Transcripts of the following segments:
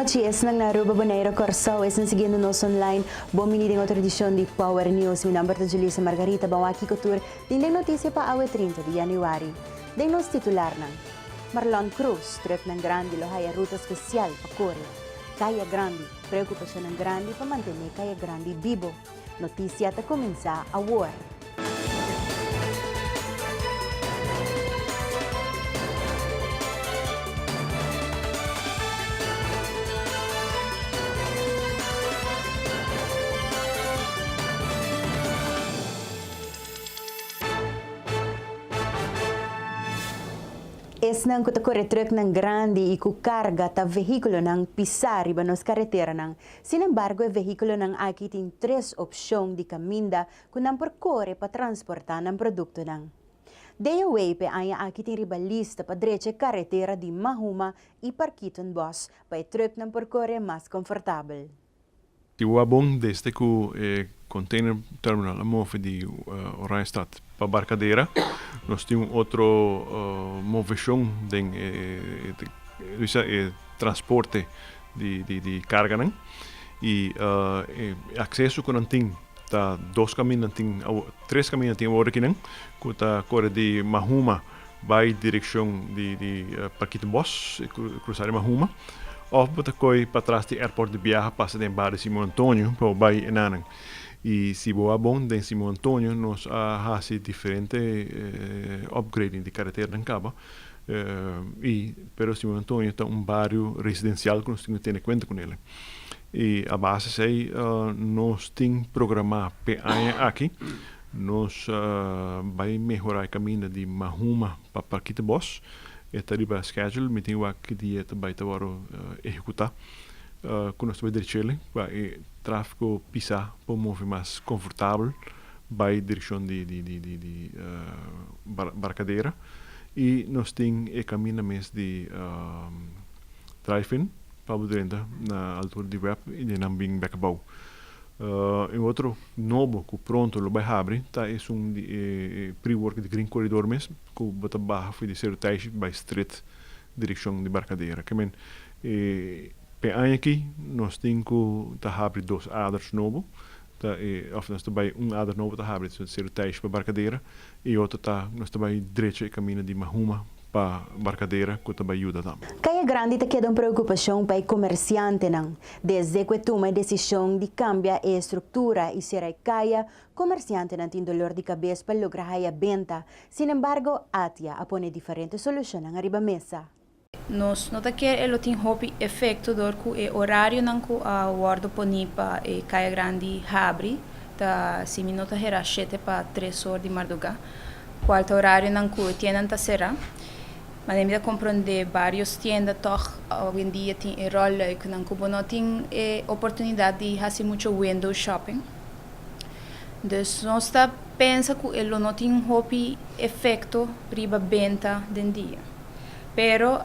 nochi, esnan na Aruba, Bonaire, Kòrsou, esnan siguiendo nos online. Bon bini den otro edishon di Power News. Mi nòmber ta Julissa Margarita. Ban wak kiko tur tin den notisia pa awe 30 di yanüari. Den nos titularnan, Marlon Cruz, Trùknan grandi lo haya ruta spesial pa kore. Kaya grandi, Preokupashonnan grandi pa mantené Kaya Grandi bibo. Notisia ta kuminsá awor. Esnan ku ta kore trùknan grandi i ku karga ta vehíkulonan pisá riba nos kareteranan. Sin embargo e vehíkulonan aki tin tres opshon di kaminda ku nan por kore pa transportá nan produktonan. DOW p'e aña aki tin riba lista pa drecha e karetera di Mahuma i Parkietenbos pa e trùknan por kore mas konfortabel. Di wou a bon desde ku e container terminal a move di Oranjestad pa Barcadera nos tin un otro moveshon den e e transporte di karganan i e akseso ku nan tin ta dos kaminda tin tres kaminda tin awor akinan ku ta kore di Mahuma bai direkshon di Parkietenbos krusa di Mahuma òf bo ta koi patras di airport di biaha pasa den bario Simon Antonio pa bo bai enanan i si bo a bon den Simon Antonio nos a hasi diferente upgrading di kareteranan kaba i pero Simon Antonio ta un bario residensial ku nos tin ku tene kuenta ku nel i a base esei nos tin programá p'e aña aki. Nos bai mehorá e kaminda di Mahuma pa Parkietenbos. E ta riba schedule, mi tin wak ki dia e ta bai ta wòrdu ehekutá. Ku nos ta bai drech'el pa e tráfiko pisá por move mas konfortabel bai direkshon di di Barcadera. I nos tin e kaminda mes di drive-in pa bo drenta na altura di web i di nan bin bèk abou. E otro nobo ku pronto lo bai habri ta esun di e pre-work di Green Corridor mes ku bo ta baha for di Seru Taishi bai stret direkshon di Barcadera. Ke men e p'e aña aki nos tin ku ta habri dos aders nobo ta e òf nos ta bai un ader nobo ta habri Seru Taishi pa Barcadera i otro ta nos ta bai drecha e kaminda di Mahuma pa Barcadera ku ta bai yuda tambe. Kaya Grandi ta keda un preokupashon pa e komersiantenan. Desde ku e tuma e desishon di kambia e struktura i sera e kaya, komersiantenan tin dolor di kabes pa logra haya benta. Sin embargo, ATIA a pone diferente solushonnan ariba mesa. Nos no ta kier e lo tin hopi efekto dor ku e orarionan ku a wòrdu poni pa e Kaya Grandi habri ta si mi no ta hera shete pa tres or di mardugá, kual ta orarionan ku e tiendanan ta será. Manera mi ta komprondé vários tienda tòg awendia tin e ròlluiknan ku bo no tin e oportunidat di hasi mucho window shopping. Dus nos ta pensa ku e lo no tin hopi efekto riba benta den dia. Pero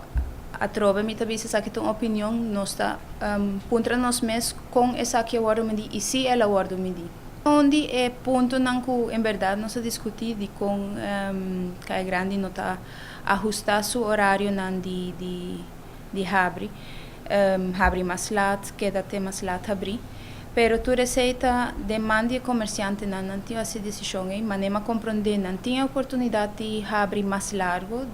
atrobe mi ta bisa esaki ta un opinion, nos ta puntra nos mes kon esaki a wòrdu midí i si el a wòrdu midí. Un di e puntonan ku en bèrdat nos a diskutí dikon Kaya Grandi no ta ahustá su orarionan di di di habri, habri mas lat, keda te mas lat habrí. Pero tur esei ta den man di e komersiantenan, nan tin hasi desishon ei, manera mi a komprondé nan tin e oportunidat di habri mas largu,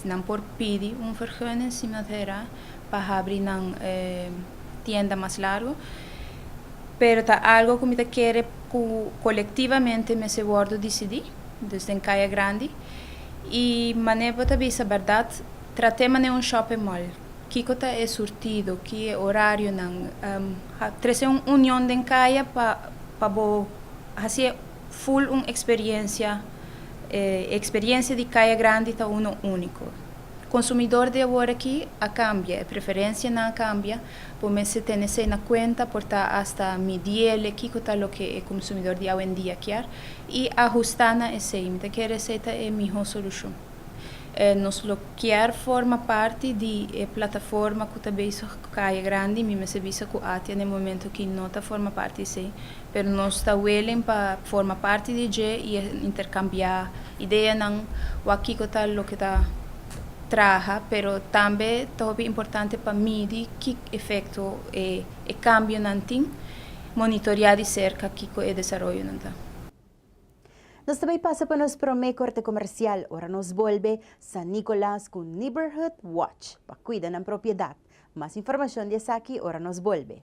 nan por pidi un vergunning si mi no ta erá pa habri nan tienda mas largu. Pero ta algo ku mi ta kere ku kolektivamente mester wòrdu disidí, dus den Kaya Grandi. I manera bo ta bisa bèrdat, trat'é manera un shopping mall. Kiko ta e surtido, ki e orarionan. Trese un union den kaya pa pa bo hasié full un eksperiensia. E eksperiensia di Kaya Grandi ta uno úniko. Konsumidor di awor aki a kambia, e preferensianan a kambia. Bo mester tene esei na kuenta, por ta asta midiele kiko ta loke e konsumidor di awendia kier i ahustá na esei. Mi ta kere esei ta e mihó solushon. Nos lo kier forma parti di e plataforma ku ta bezig ku Kaya Grandi. Mi mester bisa ku ATIA na e momento aki no ta forma parti esei, pero nos ta willing pa forma parti di dje i interkambiá ideanan wak kiko ta loke ta. traha, pero tambe ta hopi importante pa midi ki efekto e e kambionan tin, monitoreá di serka kiko e desaroyonan ta. Nos ta bay pasa pa nos prome corte comercial ora nos bolbe San Nicolas cu Neighborhood Watch pa cuida nan propiedad. Mas informacion di esaki ora nos bolbe.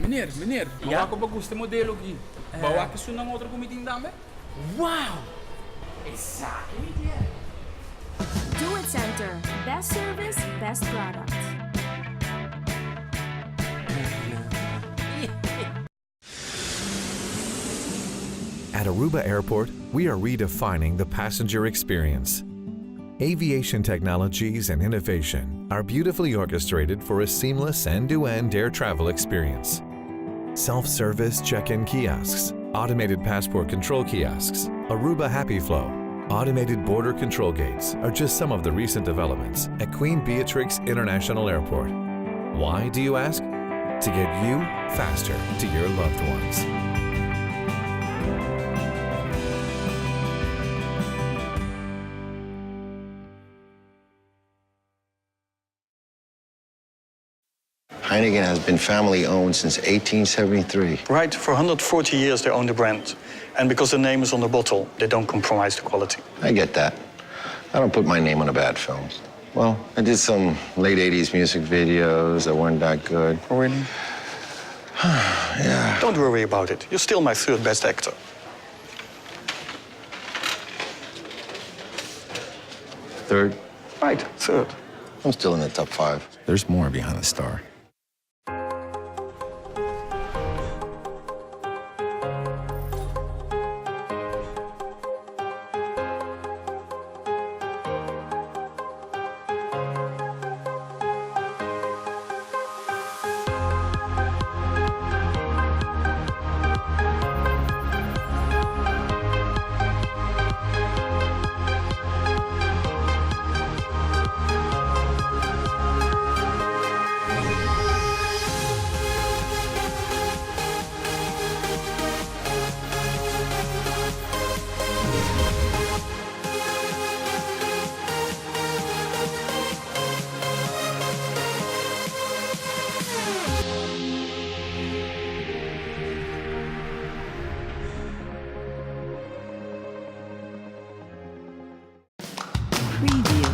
Meneer, meneer, bo wak ku bo gusta e modelo aki. Bo wak esunnan otro ku mi tin tambe? Wow! Esaki mi kier! Do It Center, best service, best product. At Aruba Airport, we are redefining the passenger experience. Aviation technologies and innovation are beautifully orchestrated for a seamless end-to-end air travel experience. Self-service check-in kiosks, automated passport control kiosks, Aruba Happy Flow, automated border control gates are just some of the recent developments at Queen Beatrix International Airport. Why, do you ask? To get you faster to your loved ones. Heineken has been family owned since 1873. Right, for 140 years they own the brand. And because the name is on the bottle, they don't compromise the quality. I get that. I don't put my name on a bad film. Well, I did some late 80s music videos that weren't that good. Oh, really? Yeah. Don't worry about it. You're still my third best actor. Third? Right, third. I'm still in the top five. There's more behind the star. Preview.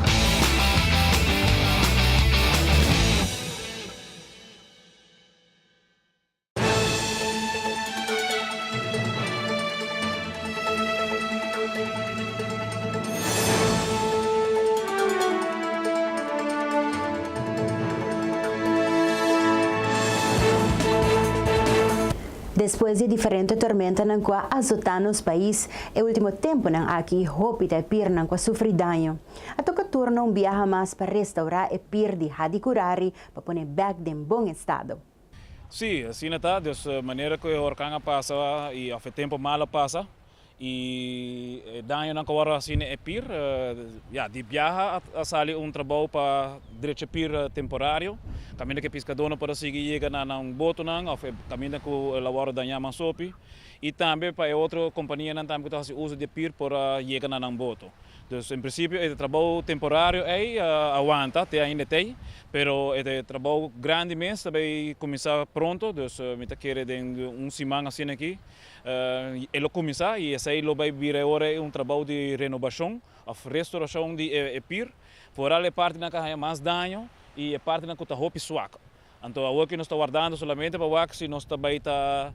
Despues di diferente tormentanan cu a azota nos pais e ultimo temponan aki hopi ta e pirnan cu a sufri daño. A toca turno un biaha mas pa restaura e pir di Hadicurari pa pone bek den bon estado. Sí, asina ta. Dus manera cu e horcan a pasa y of e tempo malo a pasa y e dañonan cu a worde haci na e pier, ya, di biaha a sali un trabou pa drecha e pier temporario, caminda cu e piscadornan por a sigui yega na nan botonan of e caminda cu el a worde daña mas hopi y tambe pa e otro companianan tambe cu ta haci uso di e pier por a yega na nan boto. Dus en principio e trabou temporario ei a wanta te ainda tei, pero e trabou grandi mes ta bay cuminsa pronto, dus mi ta kere den un siman asina aki e lo cuminsa y esey lo bay bira e ora un trabou di renobacion of restauracion di e pier, vooral e partinan cu a haya mas daño y e partinan cu ta hopi swak. Anto awor ki nos ta wardando solamente pa wak si nos ta bai ta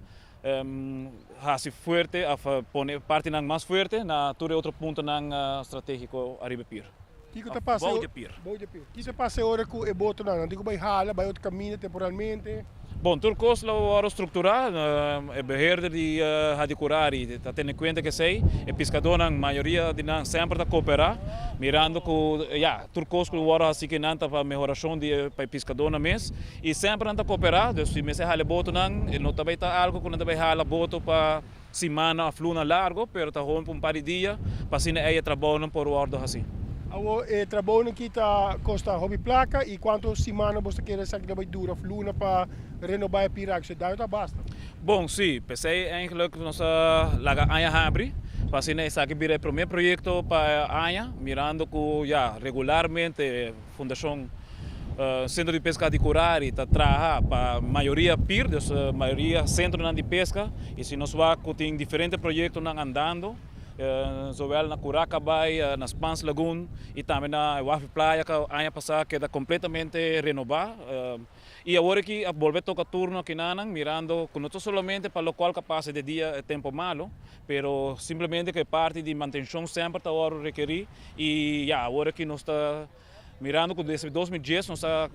hasi fuerte of pone partinan mas fuerte na tur e otro puntonan strategiko ariba e pier. Kiko ta pasa Bou di e pier. Bou di e pier. Kiko ta pasa e ora ku e botonan nan tin ku bai hala, bai otro kaminda temporalmente? Bon, tur kos lo wòrdu strukturá. E beheerder di Hadicurari ta tene kuenta ku esei. E piskadónan, mayoria di nan semper ta kooperá, mirando ku ya, tur kos ku wòrdu hasi ku nan ta pa mehorashon di e pa e piskadónan mes. I semper nan ta kooperá, dus si mester hala e botonan, e no ta bai ta algu ku nan ta bai hala boto pa simana òf luna largu, pero ta hopi pa un par di dia pa asina ei e trabounan por wòrdu hasi. Awor e trabounan ki ta kosta hopi plaka i kuantu simana bo ta kere esaki ta bai dura òf luna pa renobá e pira aki? So e daño ta basta. Bon, sí, p'esei eigenlijk nos a laga aña habri pa asina esaki bira e promé proyekto pa aña, mirando ku ya regularmente Fundashon Sentro di Peska di Curari ta traha pa mayoria pir, dus mayoria sentronan di peska, i si nos wak ku tin diferente proyektonan andando, zowel na Curacabai, na Spaans Lagoon i tambe na Wafi Playa ku aña pasá keda kompletamente renobá. I awor aki a bolbe toka turno akinanan mirando ku no ta solamente pa lokual ku a pasa de dia e tempu malu, pero simplemente ku e parti di mantenshon semper ta wòrdu rekerí i ya awor aki nos ta mirando ku desde 2010 nos a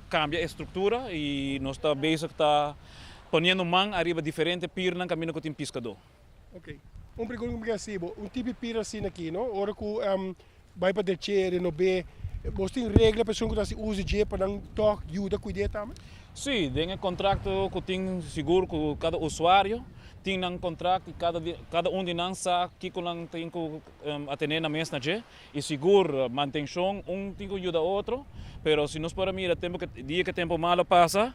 kambia e struktura i nos ta bezig ta poniendo man ariba diferente pirnan kaminda ku tin piskadó. Ok. Un pregunta ku mi ke hasi bo, un tipo di pir asina aki no, ora ku bai pa derche, renob'é, bos tin regla pa esun ku ta hasi uso di dje pa nan tòg yuda kuid'é tambe? Sí, den e kontrakto ku tin sigur ku kada usuario tin nan kontrakt i kada kada un di nan sa kiko nan tin ku atené nan mes na dje i sigur mantenshon un tin ku yuda otro, pero si nos por a mira tempu ke dia ke tempu malo pasa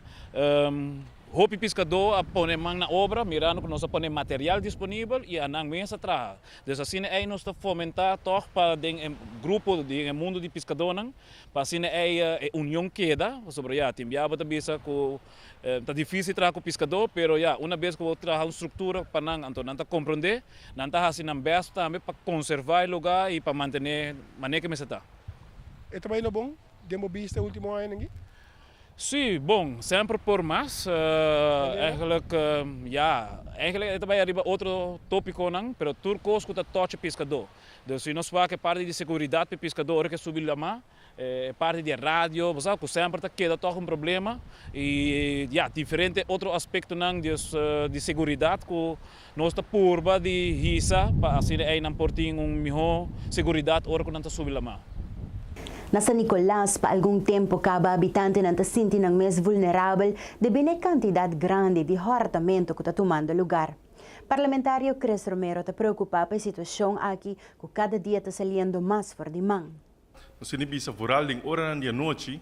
Hopi piskadó a pone man na obra mirando ku nos a pone material disponibel i a nan mes a traha. Dus asina ei nos ta fomentá tòg pa den e grupo den e mundu di piskadónan pa asina ei e union keda pasobra ya tin bia bo ta bisa ku ta difísil traha ku piskadó pero ya una bes ku bo traha un struktura pa nan anto nan ta komprondé nan ta hasi nan bèst tambe pa konservá e lugá i pa mantené manera ke mester ta. E ta bai no bon den bo bista e último añanan aki? Sí, bon, semper por mas. Eigenlijk, ja, eigenlijk e ta bai ariba otro tópikonan, pero tur kos ku ta tocha piskadó. Dus si nos wak e parti di seguridat pa e piskadó ora ku e subi lamá, e parti di e radio, bo sa ku semper ta keda tòg un problema. I ja, diferente otro aspektonan dus di seguridat ku nos ta purba di hisa pa asina einan por tin un mihó seguridat ora ku nan ta subi lamá. Na San Nicolas, pa algun tempu kaba habitantenan ta sinti nan mes vulnerabel debí na e kantidat grandi di hòrtamentu ku ta tumando lugar. Parlamentario Chris Romero ta preokupá pa e situashon aki ku kada dia ta saliendo mas for di man. Nos tin di bisa vooral den oranan di anochi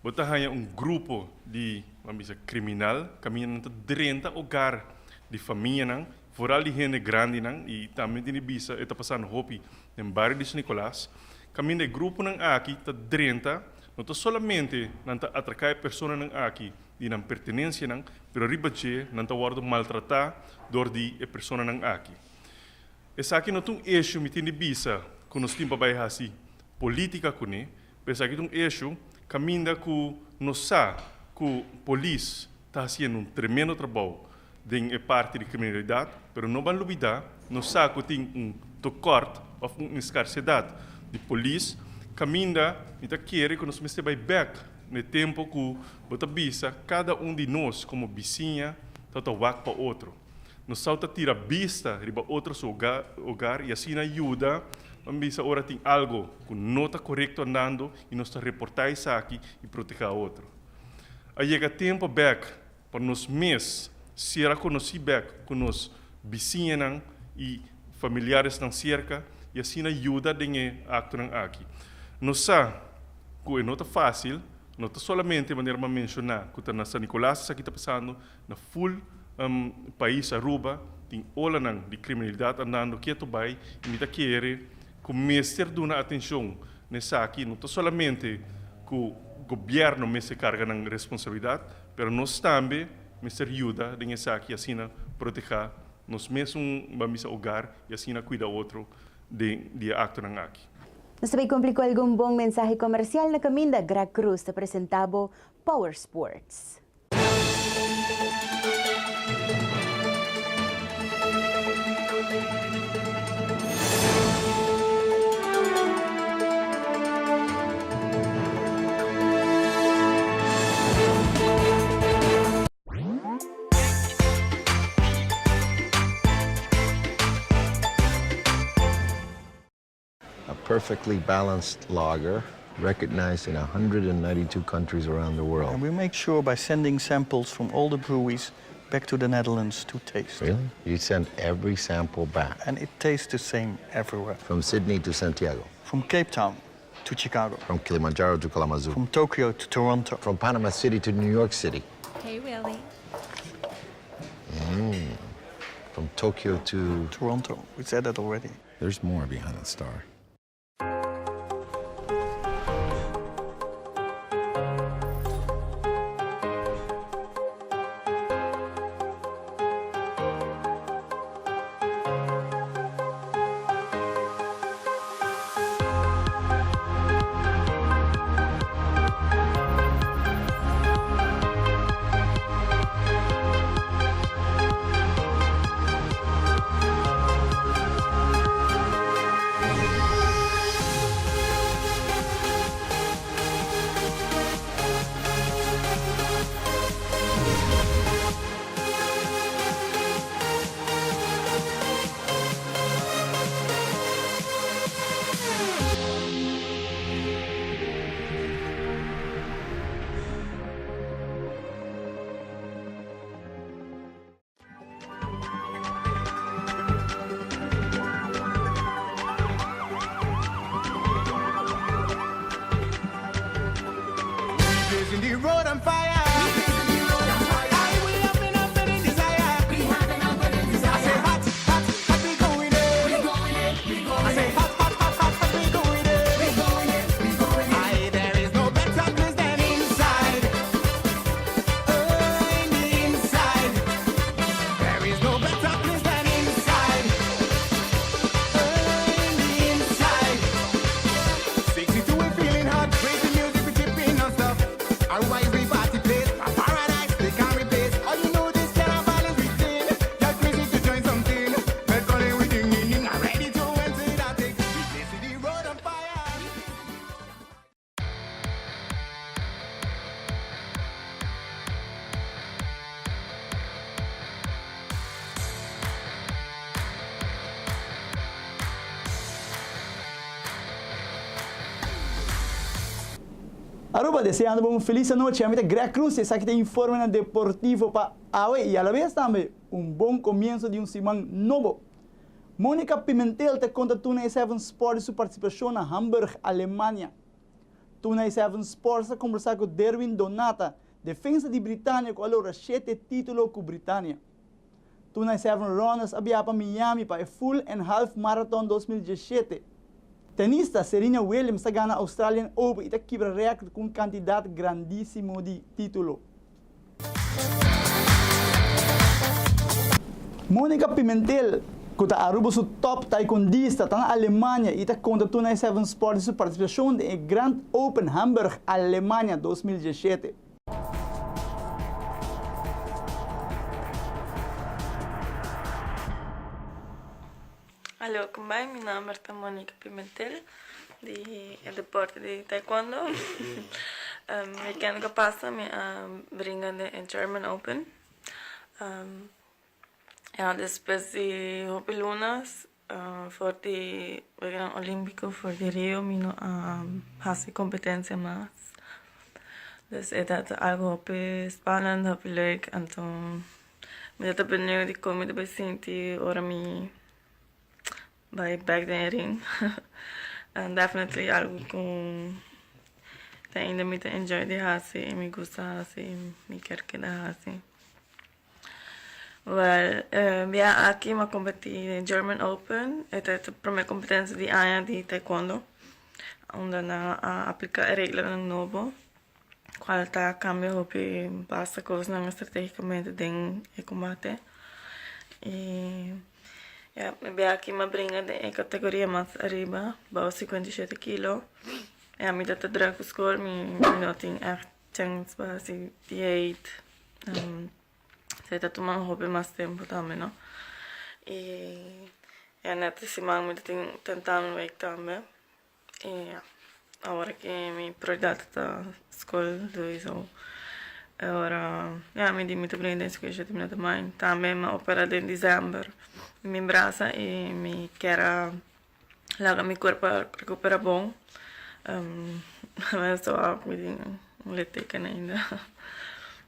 bo ta haña un grupo di ban bisa kriminal kaminda nan ta drenta hogar di famianan vooral di hende grandinan i tambe tin di bisa e ta pasando hopi den bario di San Nicolas kaminda e gruponan aki ta drenta no ta solamente nan ta atraká e personanan aki di nan pertenensianan pero riba dje nan ta wòrdu maltratá dor di e personanan aki. Esaki no ta un eshu mi tin di bisa ku nos tin pa bai hasi polítika kuné, pero esaki ta un eshu kaminda ku nos sa ku polis ta hasiendo un tremendo trabou den e parti di kriminalidat, pero no ban lubidá nos sa ku tin un tekort òf un eskarsedat di polis kaminda mi ta kere ku nos mester bai bèk na e tempu ku bo ta bisa kada un di nos komo bisiña ta ta wak pa otro. Nos sau ta tira bista riba otro su hogar i asina yuda pa bisa ora tin algo ku no ta korekto andando i nos ta reportá esaki i protehá otro. A yega tempu bèk pa nos mes sera konosí bèk ku nos bisiñanan i familiaresnan serka i asina yuda den e aktonan aki. Nos sa ku e no ta fásil, no ta solamente manera mi a menshoná ku ta na San Nicolas esaki ta pasando, Na full pais Aruba tin olanan di criminalidad andando keto bay y mi ta kere cu mester duna atencion na esaki, no ta solamente cu gobierno mester carga nan responsabilidad, pero nos tambe mester yuda den esaki y asina proteha nos mesun ban bisa hogar y asina cuida otro den di e actonan aki. Nos ta bay cumpli cu algun bon mensahe comercial na caminda Greg Cruz ta presenta bo Power Sports. Perfectly balanced lager, recognized in 192 countries around the world. And we make sure by sending samples from all the breweries back to the Netherlands to taste. Really? You send every sample back? And it tastes the same everywhere. From Sydney to Santiago? From Cape Town to Chicago. From Kilimanjaro to Kalamazoo. From Tokyo to Toronto. From Panama City to New York City. Hey, Willie. Mm. From Tokyo to... Toronto. We said that already. There's more behind that star. Aruba, deseando bo un feliz anochi. Ami ta Greg Cruz y esaki ta informenan deportivo pa awe y alabes tambe un bon comienzo di un siman nobo. Monica Pimentel ta conta Tuna e Seven Sport di su participacion na Hamburg, Alemania. Tuna e Seven Sports ta combersa cu Derwin Donata, defensa di Britania cu a logra shete titulo cu Britania. Tuna e Seven Runners a biaha pa Miami pa e Full and Half Marathon 2017. Tenista Serena Williams ta gana Australian Open y ta kibra record cu un cantidad grandisimo di titulo. Monica Pimentel, cu ta Aruba su top taekwondista, ta na Alemania y ta conta Tuna e Seven Sport di su participacion den e Grand Open Hamburg, Alemania 2017. Aló, con bai? Mi nomber ta Monica Pimentel di e deporte di taekwondo. Weekend ku pasa mi a bringa den e German Open. Ya despues di hopi lunas for di Weganan Olimpico for di Rio mi no a hasi competencia mas. Dus e ta algo hopi spannend, hopi leuk anto Mi ta benieuwd di kon mi ta bai sinti ora mi bai bek den e ring. And definitely algu ku te ainda mi ta enjoy di hasi i mi gusta hasi i mi kier keda hasi. Well, e bia aki mi a kompetí den German Open, e ta e promé kompetensia di aña di taekwondo, unda nan a apliká e reglanan nobo. Cual ta cambia hopi basta cosnan estrategicamente den e combate. Y ya, mi bia aki mi a bringa den e categoria mas ariba, bao 57 kilo. Ya, mi ta ta druk cu school, mi no tin echt chance pa haci dieet. Esey ta tuma hopi mas tempo tambe, no? Y ya, net e siman mi ta tin tentamenweek tambe. Y awor aki mi prioridad ta skol sowieso. Awor ya mi di mi ta bringa den 57 minuut mai. Tambe mi a opera den december mi brasa y mi kier a. Laga mi cuerpo recupera bon. Mi ta wak mi tin un litteken ainda.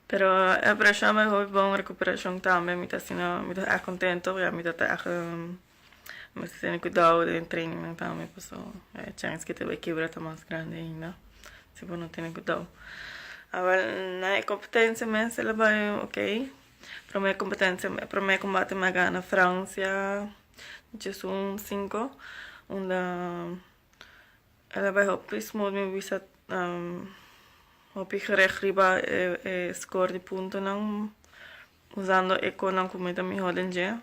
Pero e operacion a bai hopi bon, recuperacion tambe. Mi ta asina, mi ta echt contento. Ya mi ta ta echt mester tene cuidao den trainingnan tambe pasobra e chance cu ta bai kibra ta mas grandi ainda si bo no tene cuidao. Awel na e competencia mes el a bai ok. Prome competencia, prome combate mi a gana Francia. Djesun cinco unda el a bai hopi smooth mi bisa hopi gerecht riba e score di puntonan usando e konan ku mi ta miho den dje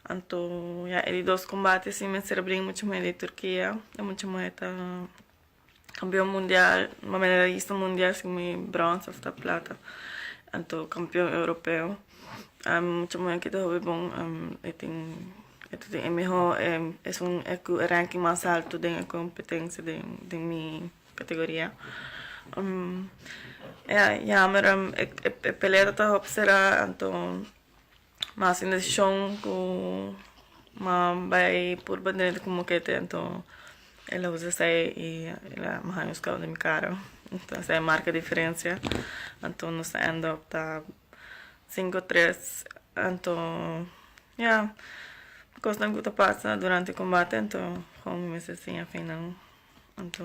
anto ya e di dos combate si mester a bringa mucha muher di Turkia e mucha muher ta Kampeon mundial, ma medallista mundial si mi brons of ta plata. Anto kampeon europeo. Mucha muher ki ta hopi bon e tin e ta tin e miho esun e ku e ranking mas alto den e kompetensia den den mi kategoria. Ya jammer e pelea ta hopi sera anto Mas indecision cu m'a bay purba drenta cu mokete anto el a usa esey y el a haña un scout den mi cara anto esey a marca diferencia anto nos a end up ta cinco tres anto ya cosnan cu ta pasa durante combate anto con mi mester siña finnan anto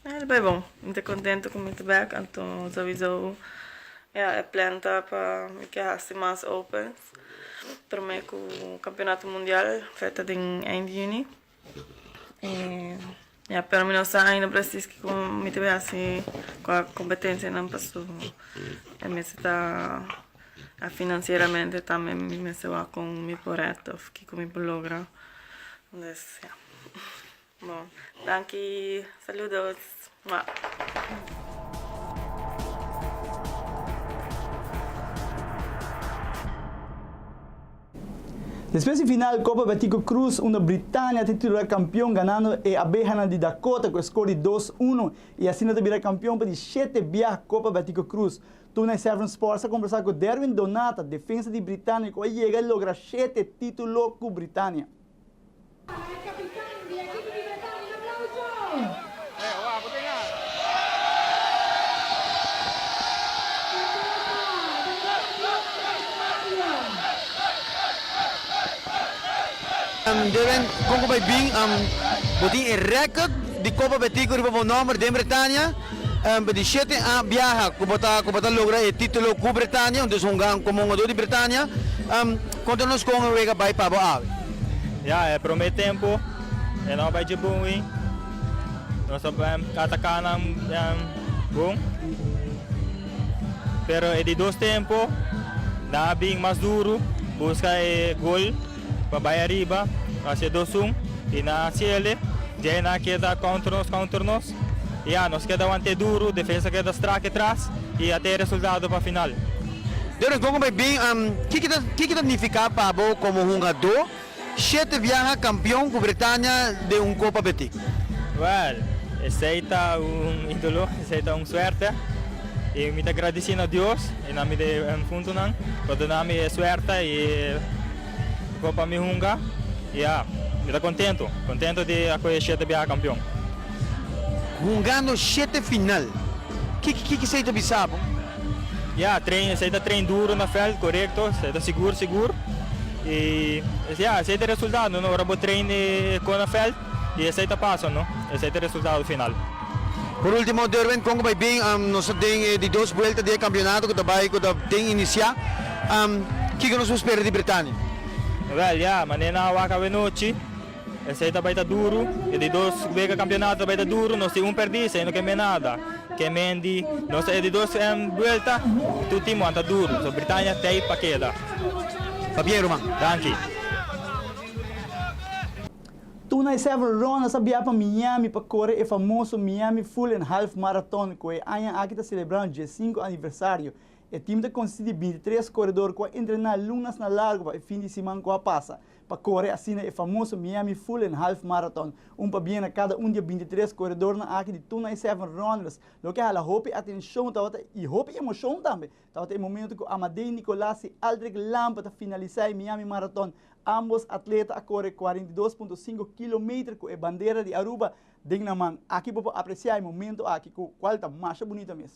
el bay bon mi ta contento cu mi ta bek anto souiso ya e plan ta pa mi ke haci mas opens prome cu campeonato mundial fe ta den eind juni y ya pero mi no sa ainda precies kico mi ta bay haci cua competencianan paso e mester ta financieramente tambe mi mester wak con mi por red of kico mi por logra dus ya. Bon, danki. Saludos. Mua. Despues di final Copa Betico Croes unda Britania ta titula campeon ganando e abehanan di Dakota cu e score di dos uno y asina ta bira campeon pa di shete biaha Copa Betico Croes. Tuna Seven Sports a combersa cu Derwin Donata, defensa di Britania cu a yega logra shete titulo cu Britania. Deben kon ku bai bin bo tin e record di Copa Betico riba bo nomber den Bretania pa di shete a biaha ku bo ta ku bo ta logra e titulo ku Bretania dus hunga komo hungador di Bretania. Konta nos kon e wega bai pa bo awe. Ya, e prome tempu e no a bai dje bon wi. Nos a ataka nan bon. Pero e di dos tempu nan a bin mas duru buska e gol pa bai ariba hasi e dos un i nan a hasiel. Djei nan a keda counter nos, counter nos. I ya, nos keda want'é duru, defensa keda strak etras i a te resultado pa final. Derwin, kon ku bai bin, kiko ta kiko ta nifiká pa bo komo hungadó shete biaha kampion ku Bretania den un Kopa Betik? Wèl, esei ta un ídolo, esei ta un suerte i mi ta gradisí na Dios i na mi defuntunan pa duna mi e suerte i e Kopa mi hunga i ya, mi ta kontento, kontento di a kohe shete biaha kampion. Hungando shete final, kiko kiko esei ta bisa bo? Ya, train, esei ta train duro na veld, korekto, esei ta sigur sigur i ya, esei ta e resultado no, ora bo train e ko na veld i esei ta pasa no, esei ta e resultado final. Por ultimo Derwin, kon ku bai bin? Nos ta den e di dos buelta di e kampionato ku ta bai ku ta den inisiá. Kiko nos por spera di Bretania? Wèl, ya, manera nan a wak awenochi, esei ta bai ta duru. E di dos wega kampionato ta bai ta duru. Nos tin un pèrdí, esei no ke men nada. Ke men di nos ta e di dos buelta, tur tim wanta duru. So Britania t'ei pa keda. Pabien, ruman. Danki. Tuna e Seven Runners a biaha pa Miami pa kore e famoso Miami Full and Half Marathon ku e aña aki ta selebrando diesinku aniversario. E tim ta konsistí di bintitres koredor ku a entrená lunas na largu pa e fin di siman ku a pasa. pa kore asina e famoso Miami Full and Half Marathon. Un pabien na kada un di e bintitres koredornan aki di 297 Runners. Loke a hala hopi atenshon tabata i hopi emoshon tambe tabata e momento ku Amadei Nicolas i Aldrich Lampe ta finalisá e Miami Marathon. Ambos atleta a kore 42.5 kilometer ku e bandera di Aruba den nan man. Aki bo por apresiá e momento aki ku kual ta masha bunita mes.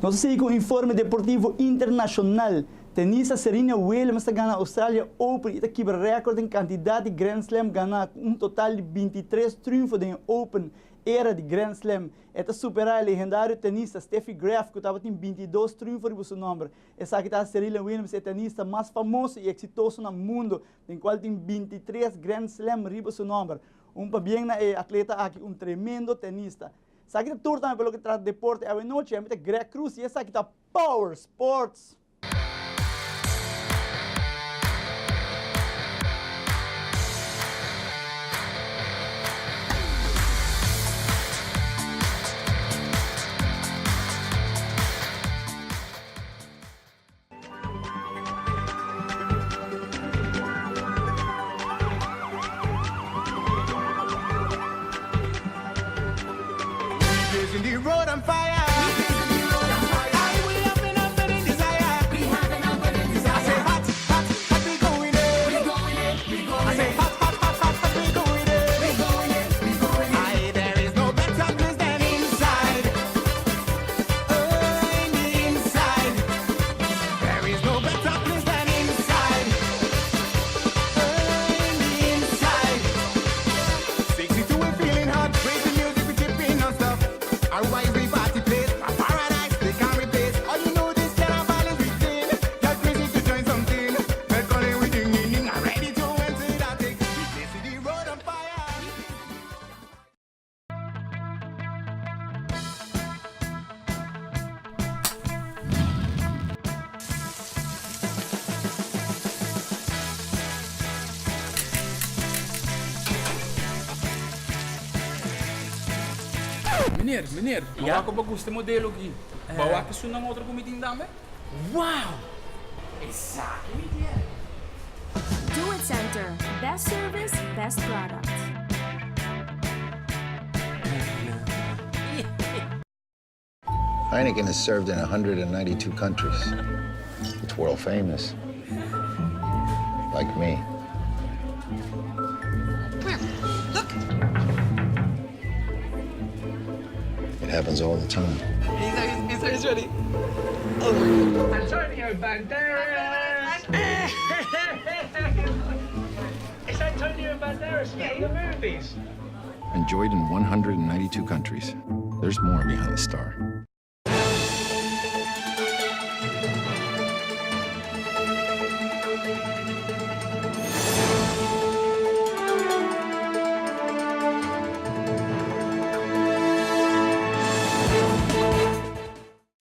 Nos ta sigui ku informe deportivo internashonal. Tenista Serena Williams ta gana Australia Open i ta kibra rèkòrt den kantidat di Grand Slam ganá ku un total di bintitres triunfo den e Open era di Grand Slam. E ta superá e legendario tenista Steffi Graf ku tabatin bintidos triunfo riba su nòmber. Esaki ta hasi Serena Williams e tenista mas famoso i eksitoso na mundo den kual tin bintitres Grand Slam riba su nòmber. Un pabien na e atleta aki, un tremendo tenista. Esaki ta tur tambe pa loke trata deporte awenochi. Ami ta Greg Cruz i esaki ta Power Sports! Meneer, meneer, mi wak bo gusta e modelo aki. Bo wak esunnan otro ku mi tin tambe? Wow! Esaki mi kier! Do It Center, best service, best product. Heineken is served in 192 countries. It's world famous. Like me. Where? Look. It happens all the time. He's, he's, he's ready. Oh. Antonio Banderas! It's Antonio Banderas from the movies. Enjoyed in 192 countries. There's more behind the star.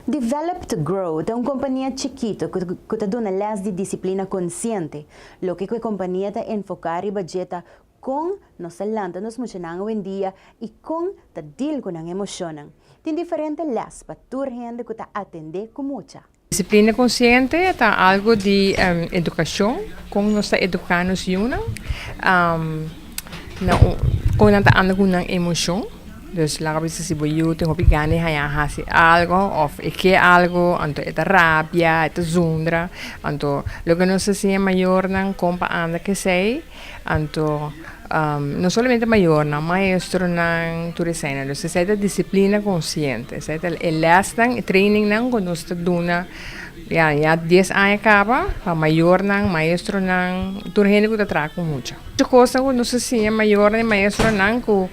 Develop to Grow ta un kompania chikito ku ta duna lès di disiplina konsiente. Loke ku e kompania ta enfoká riba dje ta kon nos ta lanta nos muchanan awendia i kon ta deal ku nan emoshonnan. Tin diferente lès pa tur hende ku ta atendé ku mucha. Disiplina konsiente ta algu di edukashon, kon nos ta eduká nos yunan, na un kon nan ta anda ku nan emoshon. Dus laga bisa si bo yu tin hopi gana di haña hasi algu òf e ke algu, anto e ta rabia, e ta zundra. Anto loke nos ta siña mayornan kon pa anda ku esei. Anto, no solamente mayornan, maestronan, tur eseinan. Dus esei ta disiplina konsiente. Esei ta e lèsnan, e trainingnan ku nos ta duna ya ya dies aña kaba pa mayornan, maestronan, tur hende ku ta traha ku mucha. Mucha kosnan ku nos ta siña mayornan i maestronan ku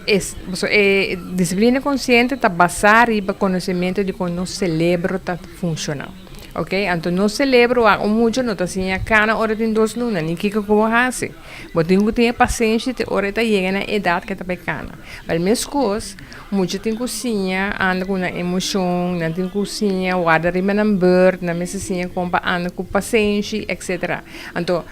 es pasobra e disiplina konsiente ta basá riba konosementu di kon nos selebro ta funshoná. Ok, anto nos celebro wak un mucha no ta siña cana ora tin dos luna, ni kiko ku bo hasi. Bo tin ku tin e pasenshi te ora e ta yega na e edat ku e ta bai cana. Wel meskos, mucha tin ku siña anda ku nan emoshon, nan tin ku siña warda riba nan beurt, nan mester siña kon pa anda ku pasenshi, etcetera. Anto,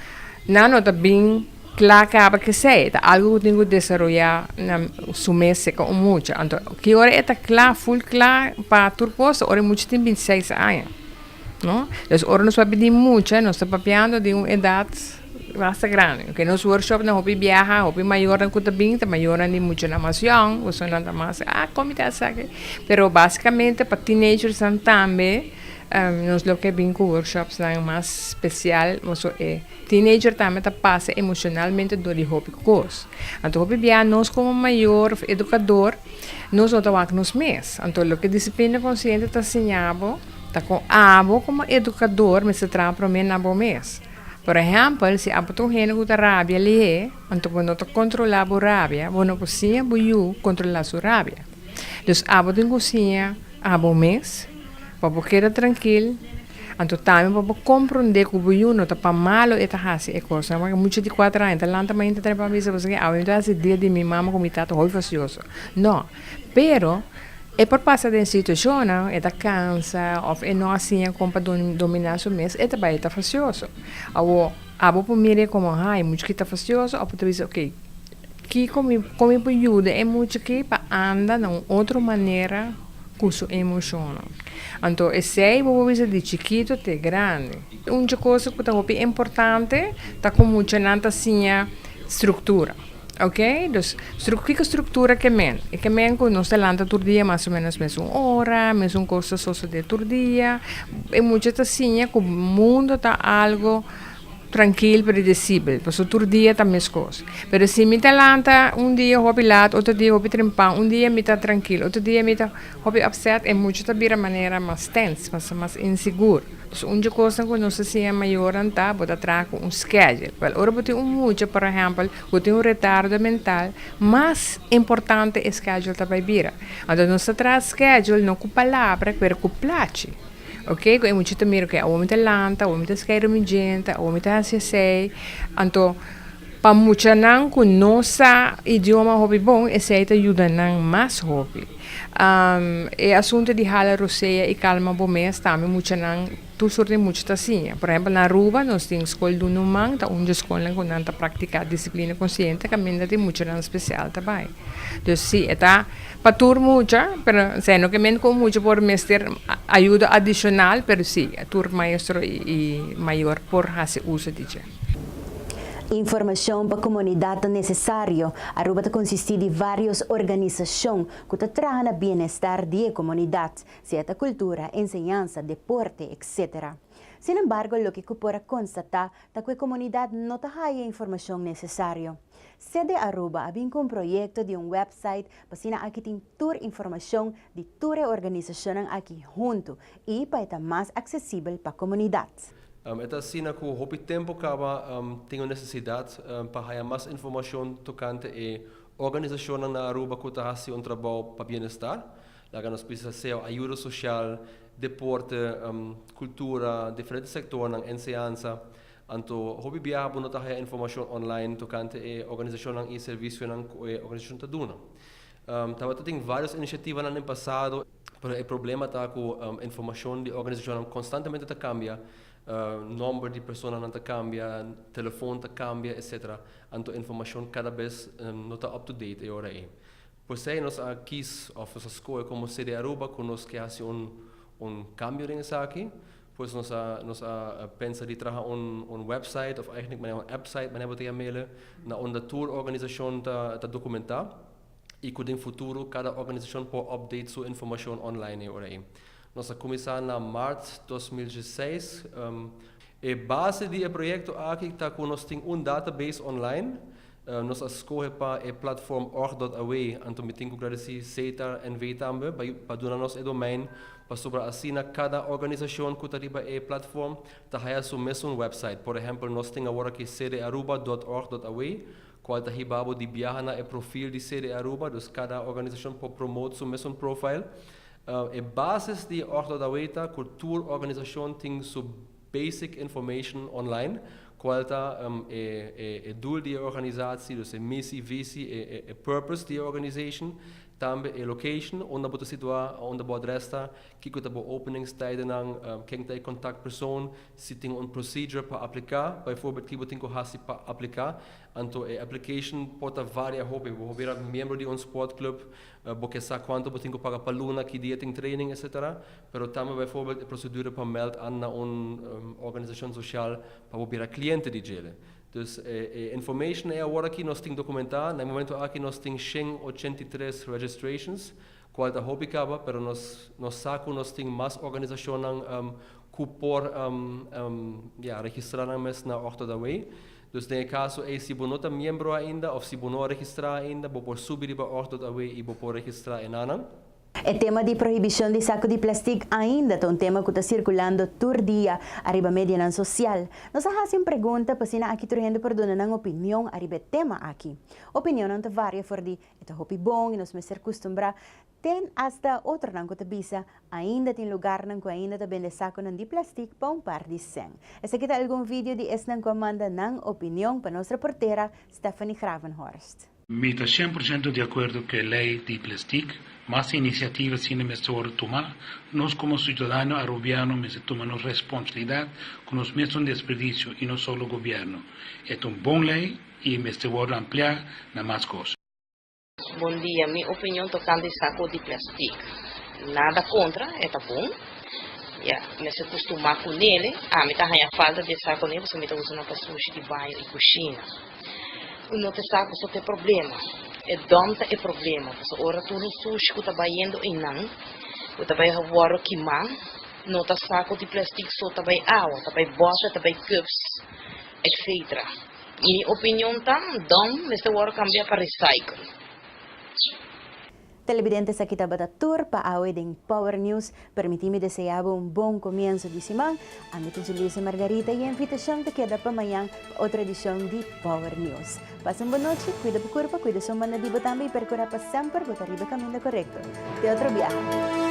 nan no ta bin kla kaba kesei, ta algu ku tin ku desaroyá na su mes seka un mucha. Anto, ki ora e ta kla, ful kla pa tur kos, ta ora e mucha tin bintiseis aña, no? Dus ora nos papia di mucha, nos ta papiando di un edat basta grandi. Oke, nos workshopnan hopi biaha, hopi mayornan ku ta bin, ta mayornan di muchanan mas yòn, pasobra nan ta mas, ah, kon mi ta hasi esaki? Pero basikamente pa teenagersnan tambe nos lo ke bin ku workshopsnan mas spesial, pasobra e. Teenager tambe ta pasa emocionalmente dor di hopi cos. Anto hopi bia nos como mayor of educador nos no ta wak nos mes. Anto loke disciplina consciente ta siña bo ta con abo como educador mester traha prome na bo mes. Por ehempel, si abo ta un hende cu ta rabia lihe, anto bo no ta controla bo rabia, bo no por siña bo yu controla su rabia. Dus abo tin cu siña abo mes pa bo keda trankil. Anto tambe pa bo komprondé ku bo yu no ta pa malo e ta hasi e kosnan. Pasobra mucha di kuater aña ta lanta mainta trae pa bisa pasobra awe mi ta hasi dia di mi mama ku mi tata hopi fasioso. No, pero e por pasa den situashonnan e ta kansa òf e no a siña kon pa dominá su mes, e ta bai e ta fasioso. Awor, abo por mir'é komo ha e mucha ki ta fasioso òf bo ta bisa oke kiko mi kon mi por yuda e mucha aki pa anda na un otro manera ku su emoshonnan. Anto esei bo por bisa di chikito te grandi. Un dje cosa ku ta hopi importante ta ku muchanan ta siña struktura, ok. Dus kiko struktura ke men? E ke men ku nos ta lanta tur dia mas o menos mesun ora, mesun kos ta sosode tur dia. E mucha ta siña ku mundo ta algo Trankil predesibel, pasobra tur dia ta meskos. Pero si mi ta lanta un dia hopi lat, otro dia hopi trempan, un dia mi ta trankil, otro dia mi ta hopi upset, e mucha ta bira manera mas tens, mas mas insigur. Dus un dje kosnan ku nos ta siña mayornan ta, bo ta traha ku un schedule. Wèl, ora bo tin un mucha, por ehèmpel, ku tin un retardo mental, mas importante e schedule ta bai bira. Anto nos ta traha schedule no ku palabra, pero ku plachi. Ok, ku e mucha ta mira ok awor mi ta lanta, awor mi ta skeiru mi djente, awor mi ta hasi esei. Anto pa muchanan ku no sa idioma hopi bon, esei ta yuda nan mas hopi. E asuntu di hala rosea i kalma bo mes tambe muchanan tur sort di mucha ta siña. Por ehempel na Aruba nos tin skol Dunuman, ta un di e skolnan ku nan ta praktiká disiplina konsiente kaminda tin muchanan spesial ta bai. Dus si e ta. Pa tur mucha, pero esei no ke men ku un mucha por mester ayuda adishonal, pero si, tur maestro i mayor por hasi uso di dje. Informashon pa komunidat ta nesesario. Aruba ta konsistí di vários organisashon ku ta traha na bienestar di e komunidat, sea ta kultura, enseñansa, deporte, etc. Sin embargo, loke ku por a konstatá ta ku e komunidat no ta haya e informashon nesesario. Sede Aruba a bin ku un proyekto di un website pa asina aki tin tur informashon di tur e organisashonnan aki huntu i pa e ta mas aksesibel pa komunidat. E ta asina ku hopi tempu kaba tin un nesesidat pa haya mas informashon tokante e organisashonnan na Aruba ku ta hasi un trabou pa bienestar. Laga nos bisa sea ayudo sosial, deporte, kultura, diferente sektornan, enseñansa. Anto hopi biaha bo no ta haya informashon online tokante e organisashonnan i servisionan ku e organisashon ta duna. Tabata tin vários inisiativanan den pasado, pero e problema ta ku informashon di organisashonnan konstantemente ta kambia, nòmber di personanan ta kambia, telefon ta kambia, etsetera. Anto informashon kada bes no ta up to date e ora ei. P'esei nos a kis òf nos a skohe komo CD Aruba ku nos ke hasi un un kambio den esaki. Pues nos a nos a pensa di traha un un website of eigenlijk manera un appsite manera bo ta yam'ele na unda tur organisashon ta ta dokumentá i ku den futuro kada organisashon por update su informashon online e ora ei. Nos a kuminsá na mart 2016. E base di e proyekto aki ta ku nos tin un database online. Nos a skohe pa e platform org.aw, anto mi tin ku gradisí Setar NV tambe pa duna nos e domein pasobra asina kada organisashon ku ta riba e platform ta haya su mesun website. Por ehèmpel nos tin awor aki cdaruba.org.aw kual ta hiba bo di biaha na e profil di CD Aruba, dus kada organisashon por promote su mesun profile. E basis di org.aw ta ku tur organisashon tin su basic information online, kual ta e e doel di e organisatie, dus e missie, visie, e e purpose di e organization, tambe e location unda bo ta situá, unda bo adres ta, kiko ta bo openingstijdennan, ken ta e contactpersoon, si tin un procedure pa apliká, bijvoorbeeld ki bo tin ku hasi pa apliká. Anto e application por ta varia hopi, bo por bira miembro di un sportclub, bo ke sa kuantu bo tin ku paga pa luna, ki dia tin training etc. Pero tambe bijvoorbeeld e procedure pa meld an na un organisacion social pa bo bira cliente di djele. Dus e information e awor aki nos tin documenta, na e momento aki nos tin 183 registrations, cual ta hopi caba, pero nos nos sa cu nos tin mas organisacionnan cu por ya registra nan mes na org.aw. Dus den e caso ey si bo no ta miembro ainda of si bo no a registra ainda bo por subi riba org.aw y bo por registra e nanan. E tema di prohibicion di saco di plastic ainda ta un tema cu ta circulando tur dia ariba medianan social. Nos a haci un pregunta pa asina aki tur hende por duna nan opinion ariba e tema aki. Opinionnan ta varia for di e ta hopi bon y nos mester custumbra ten hasta otronan cu ta bisa ainda tin lugarnan cu ainda ta bende saconan di plastic pa un par di cen. Esaki ta algun video di esnan cu a manda nan opinion pa nos reportera Stephanie Gravenhorst. Mi ta 100% di akuerdo ku e lei di plestik, mas inisiativa asina mester wòrdu tumá. Nos komo siudadano arubiano mester tuma nos responsabilidat ku nos mesun desperdisio i no solo gobièrnu. E ta un bon lei i e mester wòrdu ampliá na mas kos. Bon dia, mi opinion tokante sako di plastik, nada kontra, e ta bon, ya, mester kustumá kunele, ami ta haña falta di e sako ne pasobra mi ta usa nan pa sushi di baño i kushina. No ta sa pasobra ta e problema. E dòm ta e problema. Pasobra ora tur un sushi ku ta bayendo einan, ku ta bai wòrdu kimá, no ta saku di plèstik so ta bai awa, ta bai bòter, ta bai cups, etcetera. Mi opinion ta, dòm mester wòrdu kambiá pa recycle. Televidente esaki tabata tur pa awe den Power News. Permiti mi desea bo un bon comienzo di siman. Ami ta Julissa Margarita y e invitacion ta keda pa mañan pa otro edicion di Power News. Pasa un bon nochi, cuida bo curpa, cuida esun banda di bo tambe y percura pa semper bo ta riba e caminda corecto. Te otro biaha.